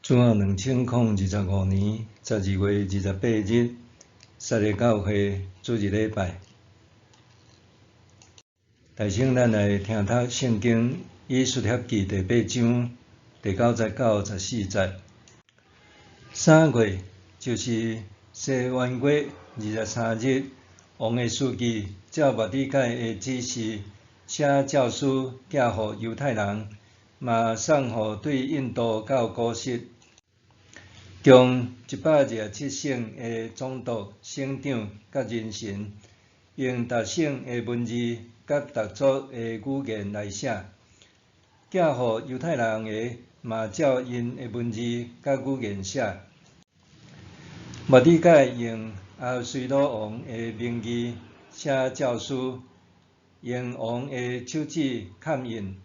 主後2025年12月28日，撒勒教會主日禮拜。大先咱來聽讀聖經以斯帖記第八章第九節到十四節。3月，就是西元月23日，王的書記照末底改的指示寫詔書寄予猶太人，嘛送予對印度到古實，共127省的總督、省長佮人臣，用逐省的文字佮逐族的語言來寫。寄予猶太人的，嘛照𪜶的文字佮語言寫。末底改用亞哈隨魯王的名義寫詔書，用王的手指銜印，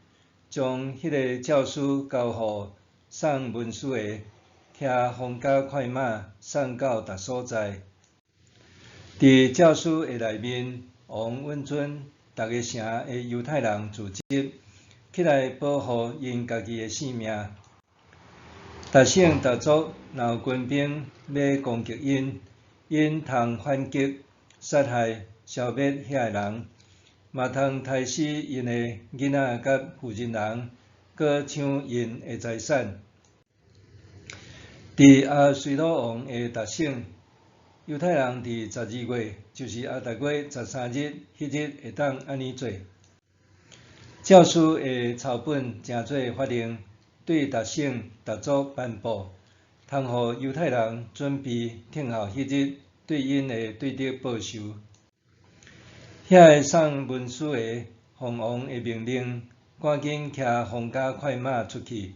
將彼個詔書交予送文書的，騎皇家快馬送到逐所在。佇詔書的內面，王允准逐个城的猶太人組織起來保護𪜶家己的性命。逐省逐族若有軍兵欲攻擊𪜶，𪜶通反擊、殺害、消滅遐个人，嘛通刣死𪜶的囡仔佮婦人人，閣搶𪜶的財產。佇亞哈隨魯王的逐省，猶太人佇十二月，就是亞達月十三日彼日會當按呢做。詔書的抄本成做法令，對逐省逐族頒布，通予猶太人準備等候彼日對𪜶的對敵報仇。遐个送文書的奉王的命令，趕緊騎皇家快馬出去。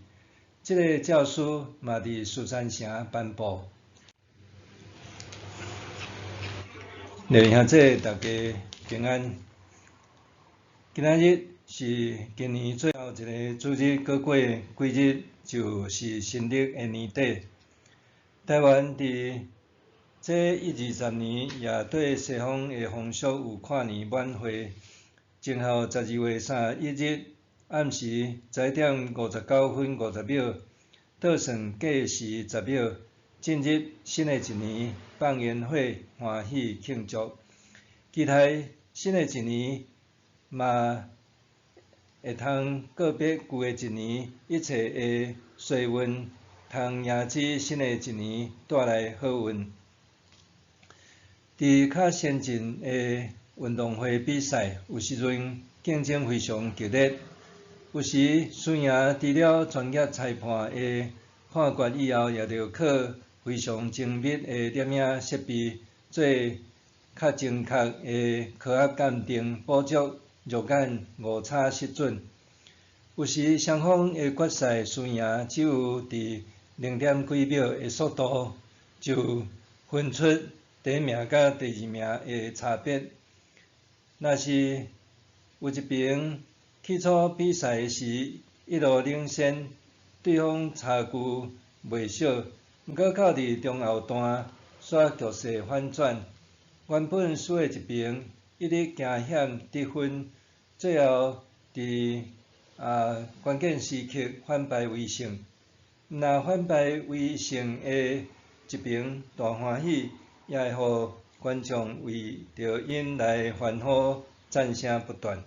這個詔書嘛佇書珊城頒布。弟兄姊大家平安。今仔日是今年最後一个主日，閣過幾日就是新曆的年底。台灣佇這一二十年也對西方的風俗有跨年晚會，前後十二月31日暗時10點59分50秒，倒算計時十秒，進入新的一年，放煙火，歡喜慶祝。期待新的一年嘛會通告別舊的一年，一切的衰運，通迎接新的一年帶來好運。佇較先進的運動會比賽，有時陣競爭非常激烈，有時輸贏除了專業裁判的判決以後，也著靠非常精密的攝影設備做較精確的科學鑑定，捕捉肉眼誤差失準。有時雙方的決賽輸贏只有佇零點幾秒的速度就分出第一名佮第二名的差別。若是有一邊起初比賽時一路領先，對方差距袂小，毋過到佇中後段煞局勢反轉，原本輸的一邊一直驚險得分，最後佇關鍵時刻反敗為勝。毋但反敗為勝的一邊大歡喜，也會予觀眾為著𪜶來歡呼讚聲不斷。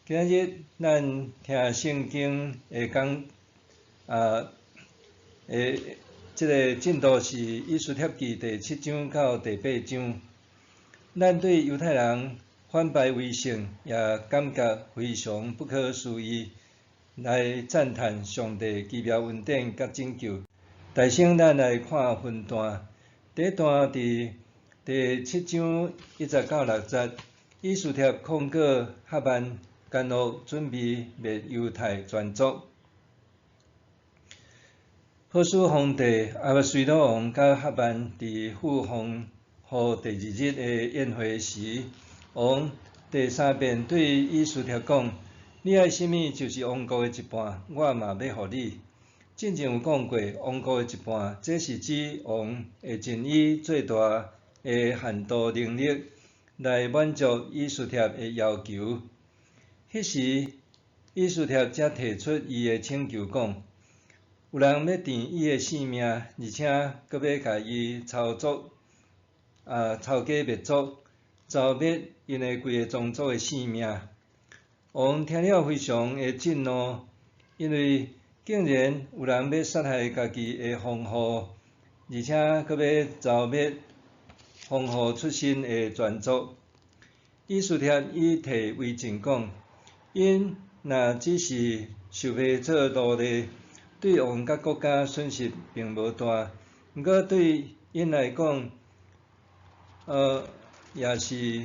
今仔日咱聽聖經的講的這个進度是以斯帖記第七章到第八章。咱對猶太人反敗為勝，也感覺非常不可思議，來讚嘆上帝奇妙恩典佮拯救。大先咱來看分段，第一段佇第七章一節到六節，以斯帖控告哈曼奸惡，準備滅猶太全族。波斯皇帝亞哈隨魯王佮哈曼佇赴封號第二日的宴會時，王第三遍對以斯帖講：你愛啥物，就是王國的一半，我嘛欲予你。進前有講過，王國的一半，這是指王會盡伊最大的限度能力來滿足以斯帖的要求。彼時，以斯帖才提出伊的請求，講：有人欲斷伊的性命，而且閣欲共伊抄族啊，抄家滅族，蹂滅𪜶的規个宗族的性命。王聽了非常的震怒，因為竟然有人欲殺害家己的皇后，而且閣欲蹂滅皇后出身的全族。以斯帖以退為進講，𪜶若只是受賣做奴隸，對王佮國家損失並無大，毋過對𪜶來講，也是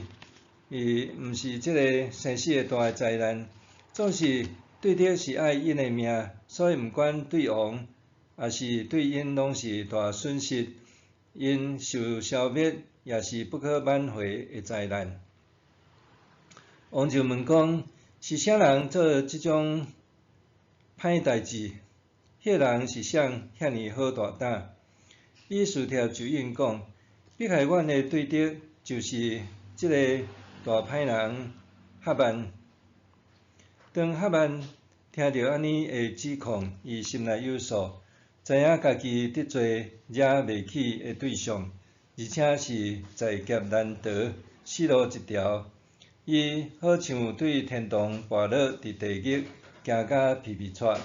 伊毋是這个生死的大災難。總是對敵是愛𪜶的命，所以毋管對王，抑是對𪜶攏是大損失，𪜶受消滅也是不可挽回的災難。王就問講：是啥人做這種歹代誌？彼个人是誰遐爾好大膽？以斯帖就應講：迫害阮的對敵就是這個大歹人哈曼。當哈曼聽著按呢的指控，伊心內有數，知影家己得罪惹袂起的對象，而且是在劫難逃，死路一條。伊好像對天堂跋落佇地獄，驚甲皮皮掣。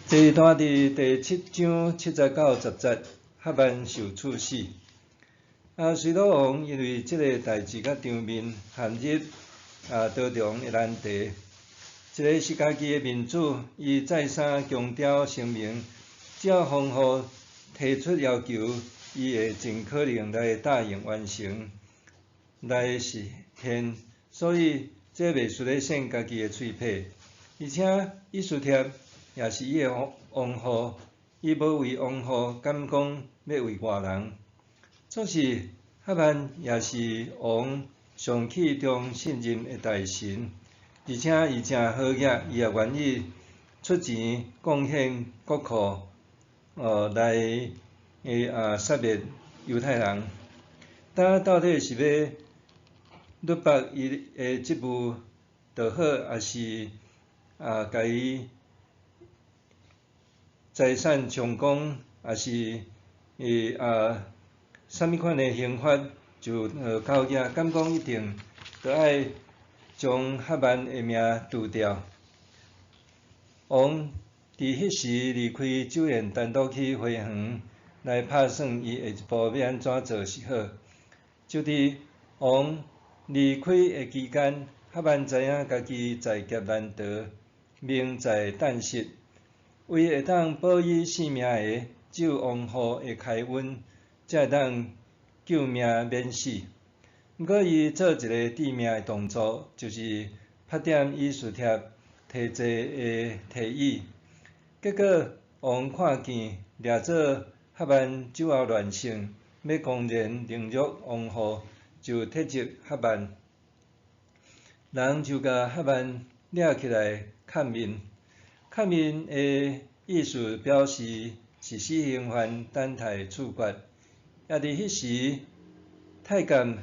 第二段佇第七章七節到十節，哈曼受處死。亞哈隨魯王因為這个代誌佮場面陷入多重的難題。一个是家己的面子，伊再三強調聲明，只要皇后提出要求，伊會盡可能來答應完成，來實現。所以這袂輸咧耍家己的喙皮。而且以斯帖也是伊的王后，伊無為王后，敢講欲為外人？總是哈曼也是王上器重信任的大臣，而且伊誠好額，伊也願意出錢貢獻國庫，來殺滅猶太人。但到底是欲勒縛伊的職務就好，抑是共伊財產充公，抑是啥物款的刑罰就到遐，敢講一定著愛將哈曼的命除掉。王佇彼時離開酒宴，單獨去花園來拍算伊下一步欲按怎做是好。就佇王離開的期間，哈曼知影家己在劫難逃，命在旦夕。唯會當保伊性命的，只有王后的開恩，才會當救命免死。毋過伊做一个致命的動作，就是拍點以斯帖提奏的提議。結果王看見掠做哈曼酒後亂性，欲公然凌辱王后，就斥責哈曼。人就共哈曼掠起來砍面，砍面的意思表示是死刑犯等待處決。也佇彼時，太監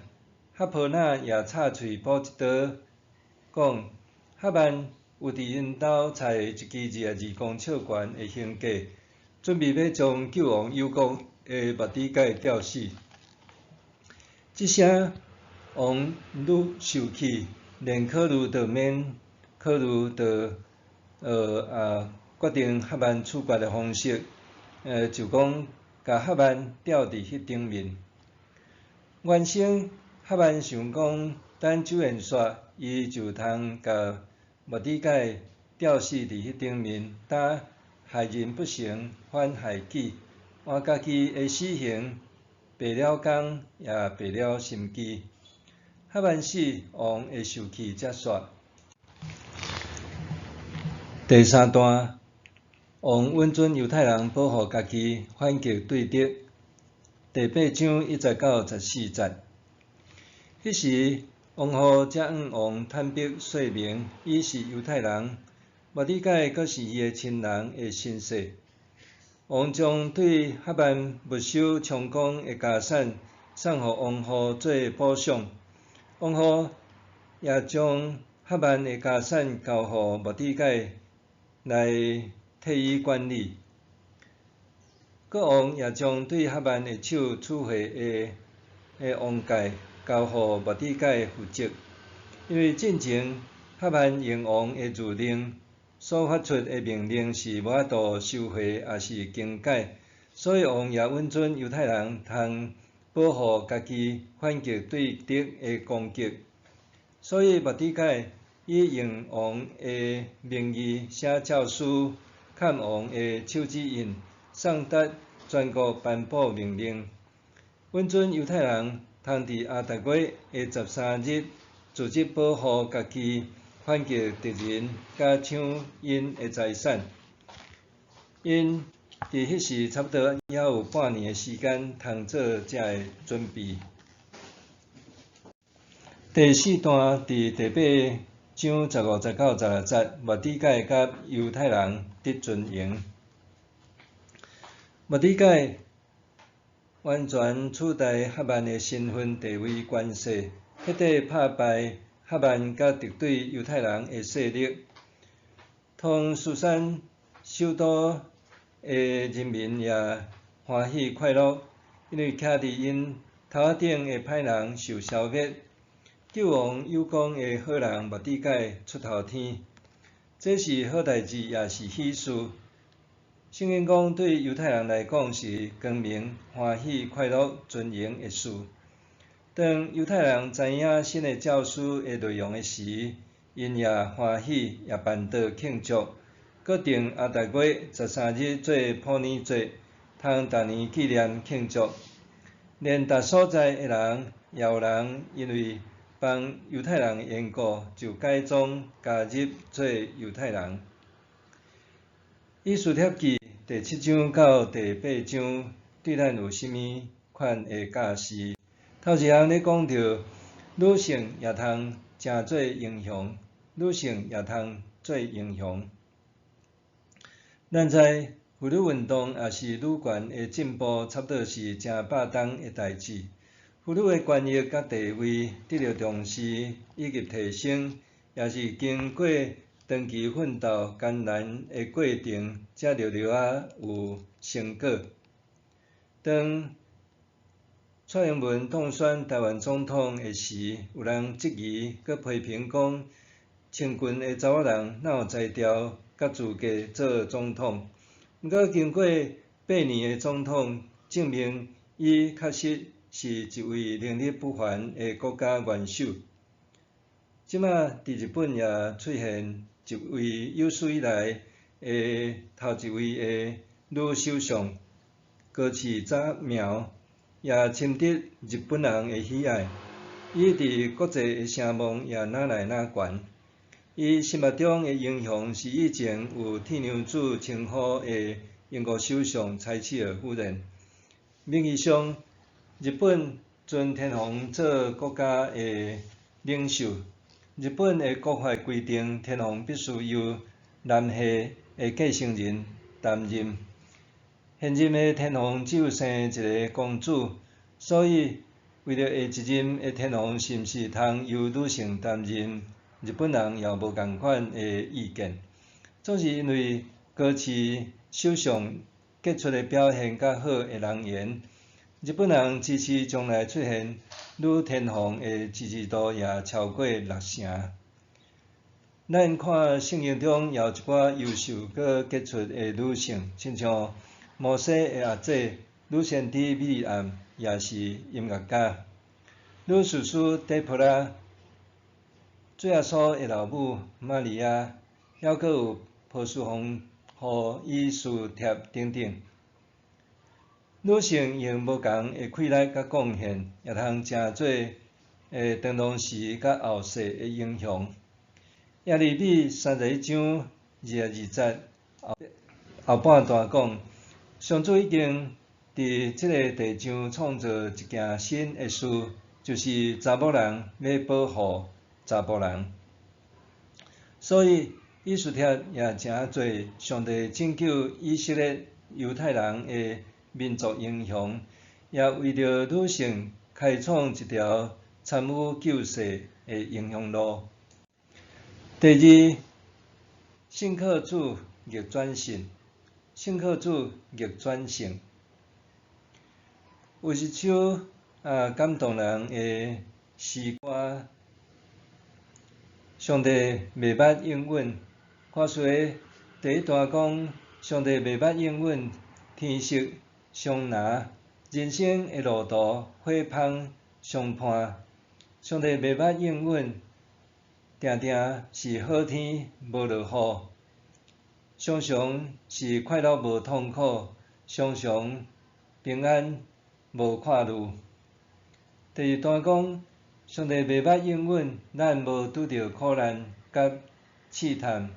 哈波那也插喙補一刀，講哈曼有佇𪜶兜揣一支22公尺懸的刑架，準備欲將救王有功的末底改吊死。這聲王愈受氣，連考慮都免考慮，就決定哈曼處決的方式，就講共哈曼吊佇彼頂面。原先哈曼想講，等酒宴煞，伊就通共末底改吊死佇彼頂面，但害人不成，反害己，換家己的死刑，白了工，也白了心機。哈曼死，王的受氣才煞。第三段，王允准猶太人保護家己，反擊對敵。第八章一節到十四節。彼時，王后才向王坦白說明，伊是猶太人，末底改閣是伊的親人的身世。王將對哈曼沒收充公的家產送予王后做補償。王后也將哈曼的家產交予末底改來替伊管理。國王也將對哈曼的手處罰的王蓋交予末底改負責，因為進前哈曼用王的諭令所發出的命令是無法度收回，抑是更改，所以王也允准猶太人通保護家己反擊對敵的攻擊。所以末底改以用王的名義寫詔書，崁王的手指印，送達全國頒布命令，允准猶太人通佇亞達月的十三日組織保護家己，反擊敵人，佮搶𪜶的財產。𪜶佇彼時差不多猶有半年的時間通做這个準備。第四段佇第八章十五節到十六節，末底改佮猶太人得尊榮。末底改完全取代哈曼的身份地位權勢，徹底拍敗哈曼佮敵對猶太人的勢力。當書珊首都的人民也歡喜快樂，因為徛佇𪜶頭仔頂的歹人受消滅，救王有功的好人末底改出頭天，這是好代誌，也是喜事。聖經講，對猶太人來講是光明、歡喜、快樂、尊榮的事。當猶太人知影新的詔書的內容的時，𪜶也歡喜，也辦桌慶祝，閣定亞達月十三日做普昵節，通逐年紀念慶祝。連逐所在的人，也有人因為幫猶太人的緣故，就改宗加入做猶太人。以斯帖記第七章到第八章，對咱有啥物款的教示？頭一項咧講著女性也通成做英雄，女性也通做英雄。咱知婦女運動抑是女權的進步，差不多是成百冬的代誌。婦女的權益佮地位得著重視以及提升，也是經過長期奮鬥艱難的過程，才略略仔有成果。當蔡英文當選臺灣總統的時，有人質疑閣批評講，穿裙的查某人哪有才調佮資格做總統？毋過經過八年的總統，證明伊確實是一位能力不凡的國家元首。這馬佇日本也出現一位有史以來的頭一位的女首相高市早苗，也深得日本人的喜愛。伊佇國際的聲望也愈來愈懸。伊心目中的英雄是以前有鐵娘子稱呼的英國首相柴契爾夫人。名義上，日本尊天皇做國家的領袖。日本的國法規定，天皇必須由男系的繼承人擔任。現任的天皇只有生一个公主，所以為著下一任的天皇是毋是通由女性擔任，日本人也無仝款的意見。總是因為高市首相傑出的表現佮好的人緣，日本人支持將來出現女天皇的支持度也超過六成。咱看聖經中也有一寡優秀閣傑出的女性，親像摩西的阿姊女先知米利暗，也是音樂家。女士師底波拉，主耶穌的老母瑪利亞，猶閣有波斯皇后以斯帖等等。女性用無仝的氣力佮貢獻，也通成做當當時佮後世的英雄。耶利米三十一章二十二節後半段講，上主已經佇這个地上創造一件新的事，就是查某人欲保護查埔人。所以以斯帖也成做上帝拯救以色列猶太人的民族英雄，也為著女性開創一條參與救世的英雄路。第二，信靠主逆轉勝，信靠主逆轉勝。有一首感動人的詩歌，上帝袂捌應允。歌詞的第一段講，上帝袂捌應允，天色相藍，人生的路途火蜂相伴。上帝袂捌應允，定定是好天無落雨，常常是快樂無痛苦，常常平安無看慮。第二段講，上帝袂捌應允，咱無拄著苦難佮試探、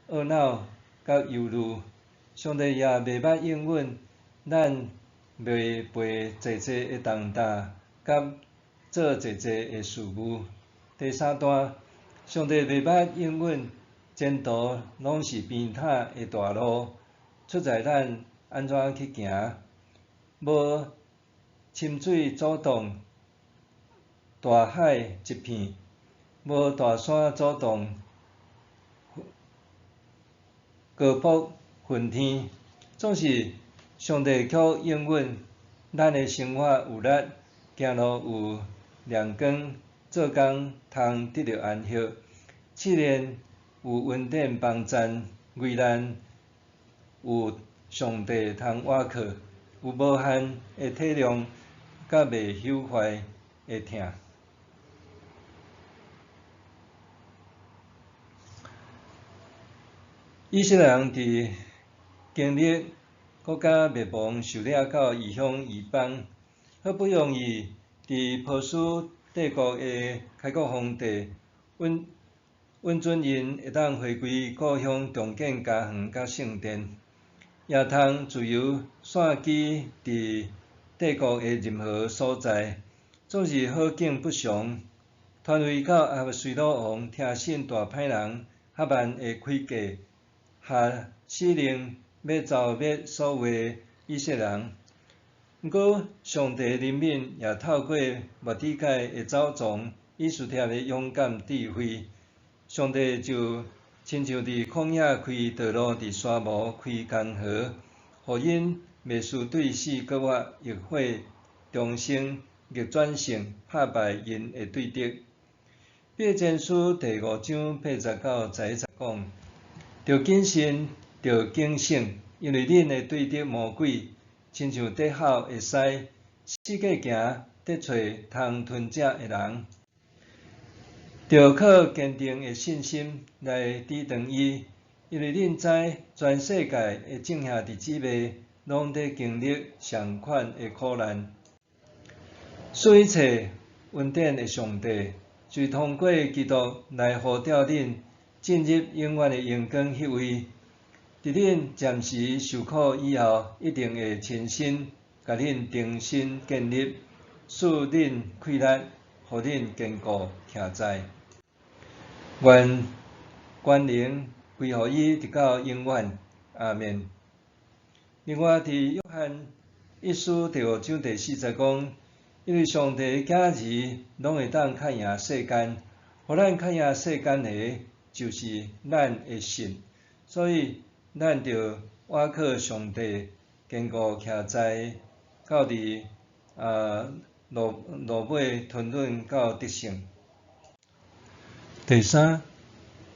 懊惱佮憂慮。上帝也袂捌應允，咱袂背濟濟的重擔佮做濟濟的事務。第三段，上帝袂捌應允，前途攏是平坦的大路，出在咱按怎去行，無深水阻擋，大海一片；無大山阻擋，高瀑雲天。總是上帝卻應允，咱的生活有力，行路有亮光，做工通得著安息，試煉有恩典幫贊，危難有上帝通倚靠，有無限的體諒，佮袂朽壞的疼。以色列人佇經歷國家滅亡，受掠到異鄉異邦，好不容易佇波斯帝國的開國皇帝允允准𪜶會當回歸故鄉重建家園佮聖殿，也通自由散居佇帝國的任何所在。總是好景不常，傳位到亞哈隨魯王聽信大歹人哈曼的詭計，下死令欲剿滅所有的以色列人。毋過，上帝憐憫也透過末底改的走傱，以斯帖的勇敢智慧，上帝就親像佇曠野開道路，佇沙漠開江河，予𪜶袂輸對四國外浴火重生，逆轉勝，拍敗𪜶的對敵。彼得前書第五章八節到十一節講：著謹慎，著警醒，因為恁的對敵魔鬼，親像咧吼的獅，四界行，咧揣通吞食的人。著靠堅定的信心來抵擋伊，因為恁知全世界的眾兄弟姊妹攏咧經歷相款的苦難。賜一切恩典的上帝，就是通過基督來呼召恁進入永遠的榮光彼位，佇恁暫時受苦以後，一定會親身共恁重新建立，賜恁氣力，予恁堅固徛在。願權能歸予伊，直到永遠。阿們。另外，佇約翰一書第五章第四節講，因為上帝的囝兒攏會當較贏世間，予咱較贏世間的，就是咱的信。所以，咱著倚靠上帝，堅固徛在到佇路路尾吞忍到得勝。第三，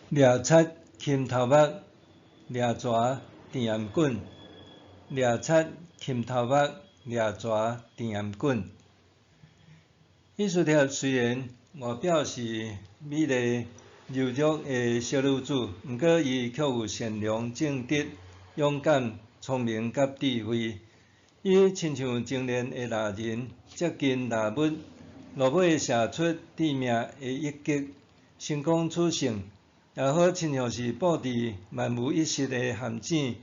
掠賊擒頭目，掠蛇甜頷頸。掠賊擒頭目，掠蛇甜頷頸。以斯帖雖然外表是美麗柔弱的小女子，毋過伊卻有善良、正直、勇敢、聰明佮智慧。伊親像精煉的獵人，接近獵物，落尾射出致命的一擊，成功取勝。也好親像是布置萬無一失的陷阱，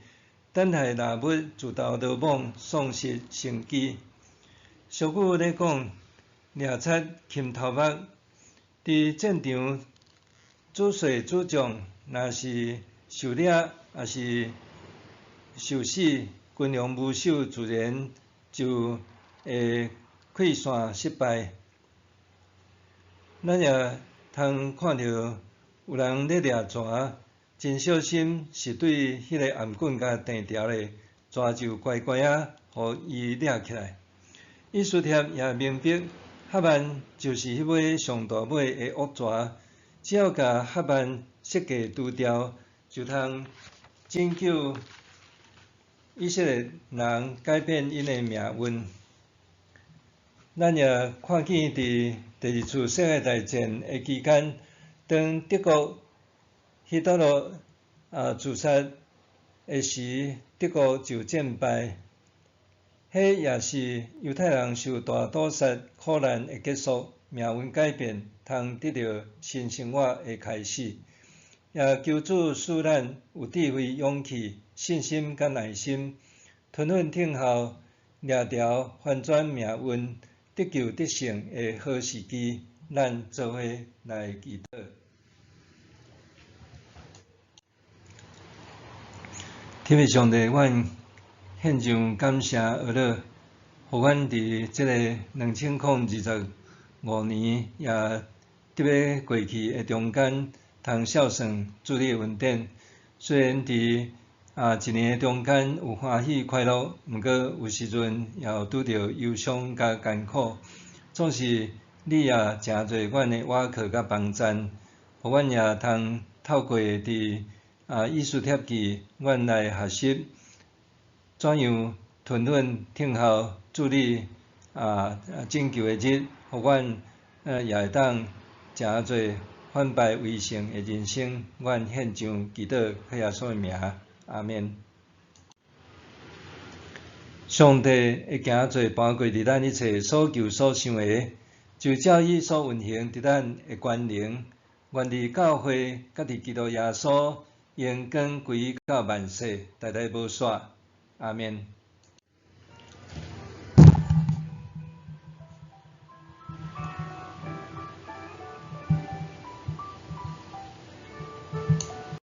等待獵物自投羅網，喪失生機。俗語咧講，掠賊擒頭目，佇戰場主帥主將若是受掠，抑是受死，群龍無首，自然就會潰散失敗。咱也通看著有人咧掠蛇，真小心，是對彼个頷頸共定牢咧，蛇就乖乖仔予伊掠起來。以斯帖也明白，哈曼就是彼尾上大尾的恶蛇，只要共哈曼设计除掉，就通拯救以色列人，改變𪜶的命運。咱也看見佇第二次世界大戰的期間，當德國希特勒自殺的時，德國就戰敗。彼也是猶太人受大屠殺苦難的結束，命運改變，通得著新生活的開始。也求主賜咱有智慧、勇氣、信心佮耐心，吞忍等候，掠著翻轉命運、得救得勝的好時機。咱做伙來祈禱。天父上帝，阮獻上感謝阿樂，予阮佇這个2025年也得欲過去的中間，通孝順主你的恩典。雖然佇一年的中間有歡喜快樂，毋過有時陣也有拄著憂傷佮艱苦。總是你也誠濟阮的倚靠佮幫贊，予阮也通透過佇以斯帖記，阮來學習怎樣吞忍等候主你拯救的日，予阮也會當成做反敗為勝的人生。阮獻上祈禱，靠耶穌的名，阿們。上帝會行做搬過佇咱一切所求所想的，就照伊所運行佇咱的權能，願佇教會佮佇基督耶穌，榮光歸到萬世，代代無煞。阿們。